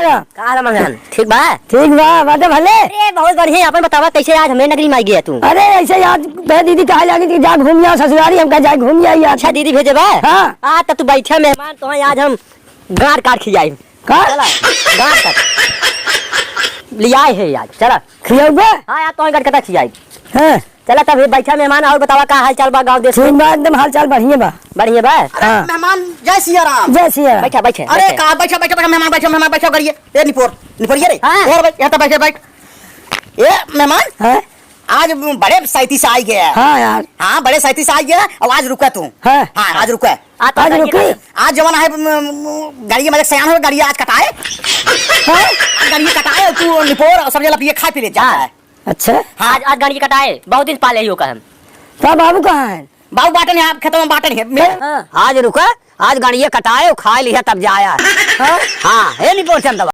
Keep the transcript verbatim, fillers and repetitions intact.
का हाल है मेहमान? ठीक बा? ठीक बा, बाटे भले। अरे, बहुत बढ़िया। अपन बतावा, कैसे आज हमरे नगरी में आ गया तू? अरे, ऐसे याद तो दीदी कहा लगी कि जा घूम आओ ससुरारी, हम कहा जाए घूम आई यार। अच्छा, दीदी भेजे बा? हाँ। आ, त तू बैठा मेहमान, तो आज हम गाड़ काट खियाई। का? चला, गाड़ काट। लियाए है आज, चला। खियाउबे? हाँ यार, तो गाड़ काट खियाई। हाँ। चला तब, बैठा मेहमान, और बतावा का हाल चाल बा गाँव देश में? ठीक बा, एकदम हाल चाल बढ़िया बा। बढ़िया बा? अरे हाँ। मेहमान, जय सिया राम। जय सिया राम। बैठा, बैठा, अरे बैठा। का, बैठा, बैठा, बैठा, मेहमान, बैठा, मेहमान, बैठा, गरिए। ए निपोर, निपोरिया रे। हाँ। और बैठ, यहाँ तो बैठे, बैठ। ए मेहमान, हाँ? आज बड़े सैती से आई गया। हाँ यार। हाँ, बड़े सैती से आई गया, और आज रुका तू। हाँ। हाँ, आज रुका। आज आज रुकी? आज जवन है, म, म, गाड़ी में सयान हो, गाड़ी आज कटाए। हाँ? आज गाड़ी कटाए, तू निपोर, और सब जला पिए, खाए पी ले जाता हाँ। है। अच्छा। हाँ। आज, आज गाड़ी कटाए, बहुत दिन पाले ही हो कहम। तो बाबू कहाँ है? बाबू बाटन है, खेतों में बाटन है। हाँ। आज रुका, आज गाड़िया कटाए, खाए लिया तब जाया। हाँ? हाँ, हे निपोर चंदवा।